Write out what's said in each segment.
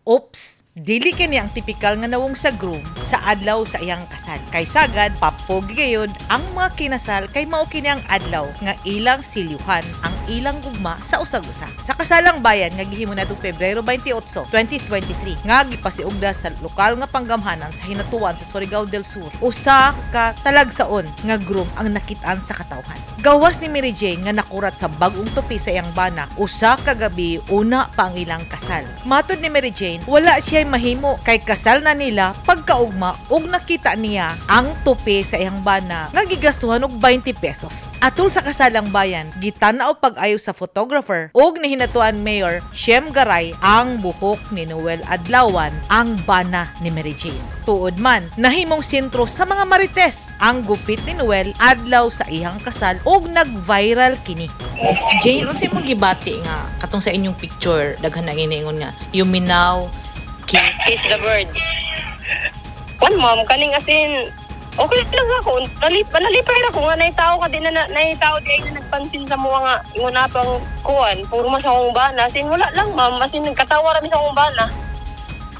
Oops! Dili kini ang tipikal nga nawong sa groom sa adlaw sa iyang kasal. Kay sagad, papogi gayud ang mga kinasal kay mao kini ang adlaw nga ilang silyuhan ang ilang gugma sa usag-usa. Sa kasalang bayan nga gihimo natong Pebrero 28, 2023 nga gipasiugda sa lokal nga panggamhanan sa Hinatuan sa Surigao del Sur, usa ka talagsaon nga groom ang nakit-an sa katawhan. Gawas ni Mary Jane nga nakurat sa bag-ong tupi sa iyang bana, usa ka gabi una pa ang ilang kasal. Matod ni Mary Jane, wala siya mahimo kay kasal na nila pagkaugma ug nakita niya ang tupi sa iyang bana nga gigastuhan og 20 pesos. Atol sa kasalang bayan, gitan-aw pag-ayo sa photographer ug ni Hinatuan Mayor Shem Garay ang buhok ni Noel Adlawan, ang bana ni Mary Jane. Tuod man, nahimong sentro sa mga marites ang gupit ni Noel adlaw sa iyang kasal ug nag-viral kini. Jane, unsay imong gibati nga katong sa inyong picture daghan na iniingon nga you may now kiss Kiss the bird? Kwan, ma'am, kaning as in, okay lang ako. Nalipay ra ko nga nay tao ka di na nay tao di ay na nagpansin sa mga nga ingon na pang kuan, puro man sa akong bana. As in, wala lang, ma'am, as in nagkatawa ra mi sa akong bana.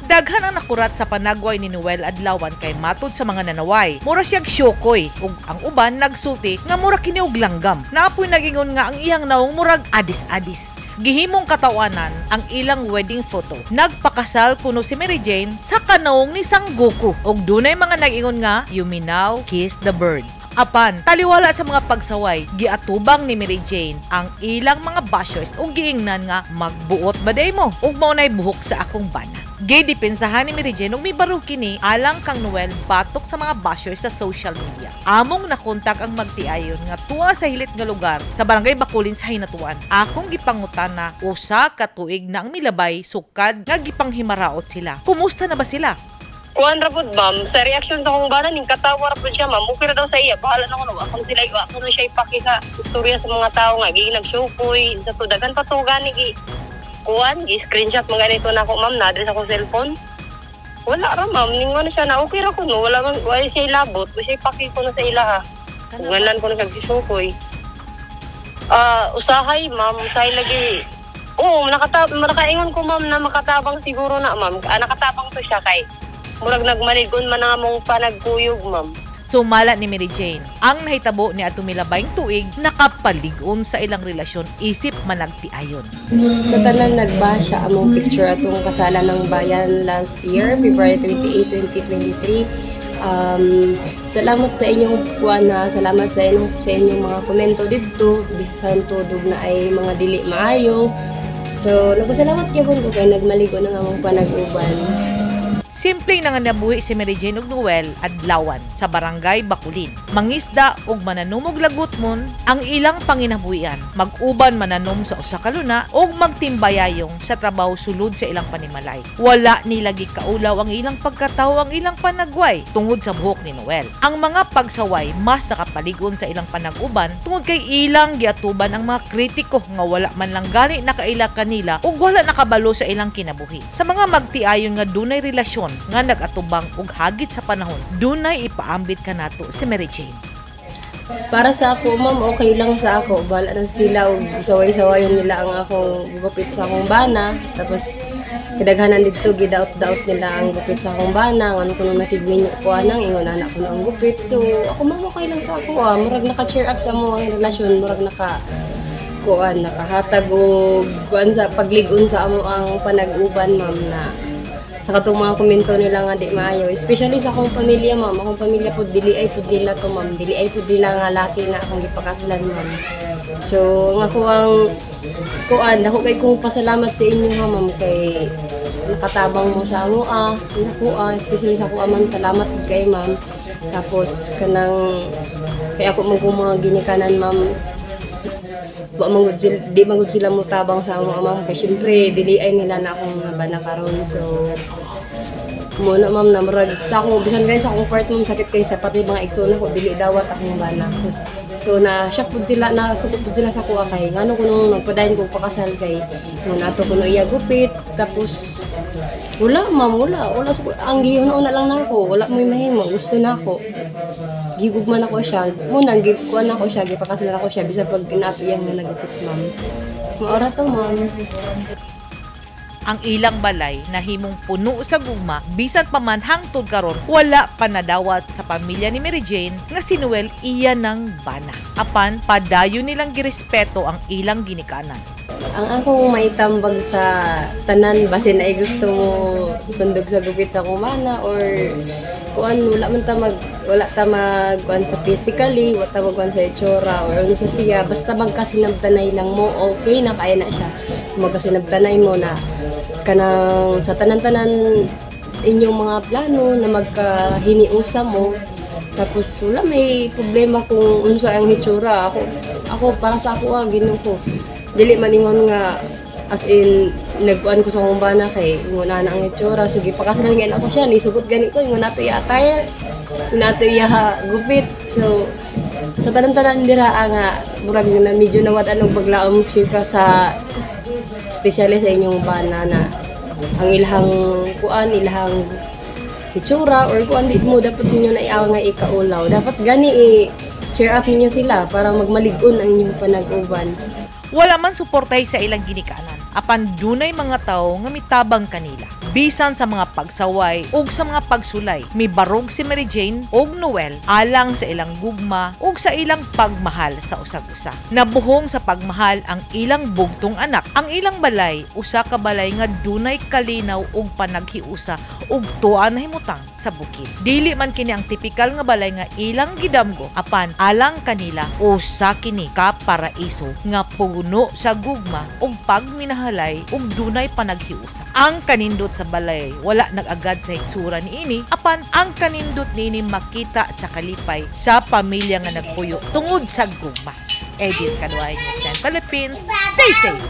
Daghan ang nakurat sa panagway ni Noel Adlawan kay matod sa mga nanaway, mura siyag syokoy ug ang uban nagsulti nga mura kini og langgam. Naapoy nagingon nga ang iyang nawong murag adis-adis. Gihimong katawanan ang ilang wedding photo. Nagpakasal kuno si Mary Jane sa kanawong ni Sang Goku ug dunay mga nag-ingon nga you may now kiss the bird. Apan, taliwala sa mga pagsaway, giatubang ni Mary Jane ang ilang mga bashers ug giingnan nga magbuot ba day mo ug mao nay buhok sa akong bana. Gidepensahan ni Mary Jane ug mibaro kini alang kang Noel batok sa mga bashers sa social media. Among nakontak ang magtiayon nga tuwa sa hilit nga lugar sa Barangay Baculin sa Hinatuan. Akong gipangutana, usa ka tuig na ang milabay sukad nga gipanghimaraot sila. Kumusta na ba sila? Kuan ra pud, ma'am, sa reaction sa akong bana ning katawa ra pud siya, ma'am. Okay ra daw sa iya, bahala na kuno. Ako sila, ako na siya ipaki sa istorya sa mga tao nga gi nagsukoy sa to, daghan pa to gani gi kuan gi screenshot mga ganito na ako, ma'am, na sa akong cellphone. Wala ra, ma'am, ningon na siya na okay ra kuno, wala man, wala siya ilabot, wala siya ipaki kuno sa ila ha. Ngalan ko na siya gisukoy. Ah, usahay, ma'am, usahay lagi. Oo, nakaingon ko, ma'am, na makatabang siguro na, ma'am. Ah, nakatabang to siya kay murag nagmaligon man ang among panagkuyog, ma'am. Sumala ni Mary Jane, ang nahitabo ni atong milabayng tuig nakapalig-on sa ilang relasyon isip managtiayon. Sa tanan nagbasha among picture atong kasalan ng bayan last year, February 28, 2023. Salamat sa inyong kuan na, salamat sa inyong mga komento didto, bisan tudog na ay mga dili maayo. So, nagpasalamat gyapon ko kay nagmaligo na among panag-uban. Simple na nga nabuhi si Mary Jane ug Noel Adlawan sa Barangay Baculin. Mangisda ug mananumog lagutmon ang ilang panginabuhian. Mag-uban mananom sa usa ka luna ug magtimbayayong sa trabaho sulod sa ilang panimalay. Wala nila gikaulaw ang ilang pagkatawo, ang ilang panagway tungod sa buhok ni Noel. Ang mga pagsaway mas nakapalig-on sa ilang panag-uban tungod kay ilang giatuban ang mga kritiko nga wala man lang gani nakaila kanila ug wala nakabalo sa ilang kinabuhi. Sa mga magtiayon nga dunay relasyon nga nag-atubang og hagit sa panahon, dunay ipaambit kanato si Mary Jane. Para sa ako, ma'am, okay lang sa ako. Bahala na sila og saway-sawayon nila ang akong gupit sa akong bana. Tapos kidaghanan didto gidaot-daot nila ang gupit sa akong bana. Ngano kuno nakigminyo ko anang ingon anak ko ang gupit. So ako, ma'am, okay lang sa ako ah. Murag naka-cheer up sa mo ang relasyon, murag naka kuan, nakahatag og kuan sa pagligon sa amo ang panag-uban, ma'am, na sa katong mga komento nila nga di maayo, especially sa akong pamilya, ma'am. Akong pamilya po, dili ay pud nila to, ma'am, dili ay pud nila nga laki na akong gipakaslan, ma'am. So ang ako ang kuan dako kay kong pasalamat sa inyo ha, ma'am, kay nakatabang mo sa amo ah, nako ah, especially sa ako ah, ma'am, salamat gid kay, ma'am. Tapos kanang kay ako man kong mga ginikanan, ma'am, wa man gud sila, di man gud sila motabang sa amo, ma'am, kay syempre dili ay nila na akong nabana karon. So mo na, ma'am, na murag sa akong bisan kay sa akong part, ma'am, sakit kay sa pati mga igsoon ako dili dawat akong bana. So na shock pud sila, na sukot pud sila sa kuha kay ngano kuno nagpadayon kog pakasal kay mo nato kuno iya gupit. Tapos wala, ma'am, wala wala. So, ang gihuna lang nako, wala mo'y mahimo, gusto na ako, gigugman ako siya mo nang gikuan ako siya, gipakasal ako siya bisan pag ginato iyang nga nagupit, ma'am. Maora to, ma'am. Ang ilang balay nahimong puno sa gugma, bisan pa man hangtod karon wala pa nadawat sa pamilya ni Mary Jane nga si Noel iya ng bana. Apan padayon nilang girespeto ang ilang ginikanan. Ang akong maitambag sa tanan, basin ay gusto mo sundog sa gupit sa kumana or kuan, wala ta mag kuan sa physically, wala ta magkuan sa itsura or ano sa siya, basta magkasinabtanay lang mo, okay na kaya na siya. Magkasinabtanay mo na kanang sa tanan-tanan inyong mga plano na magkahiniusa mo, tapos wala may problema kung unsa ang hitsura. Ako ako para sa ako, Ginoo ko, dili man ingon nga as in nagkuan ko sa akong bana kay ingon na ang itsura, so gipakasal nga ako siya, nisugot gani ko, ingon nato iya attire, ingon nato iya gupit. So sa tanan-tanan dira nga murag na medyo nawad anong baglaom siya sa especially sa inyong bana na ang ilahang kuan, ilahang itsura or kuan, di mo dapat ninyo na iaw nga ikaulaw. Dapat gani i cheer up ninyo sila para magmalig-on ang inyong panag-uban. Wala man suportay sa ilang ginikanan, apan dunay mga tawo nga mitabang kanila. Bisan sa mga pagsaway ug sa mga pagsulay, mibarog si Mary Jane ug Noel alang sa ilang gugma ug sa ilang pagmahal sa usag-usa. Nabuhong sa pagmahal ang ilang bugtong anak. Ang ilang balay, usa ka balay nga dunay kalinaw ug panaghiusa ug tuwa na himutang sa bukid. Dili man kini ang tipikal nga balay nga ilang gidamgo, apan alang kanila usa kini ka paraiso nga puno sa gugma ug pagminahalay ug dunay panaghiusa. Ang kanindot sa balay wala nag-agad sa hitsura niini, apan ang kanindot niini makita sa kalipay sa pamilya nga nagpuyo tungod sa gugma. Edith Kaduay, News 10 Philippines. Stay safe.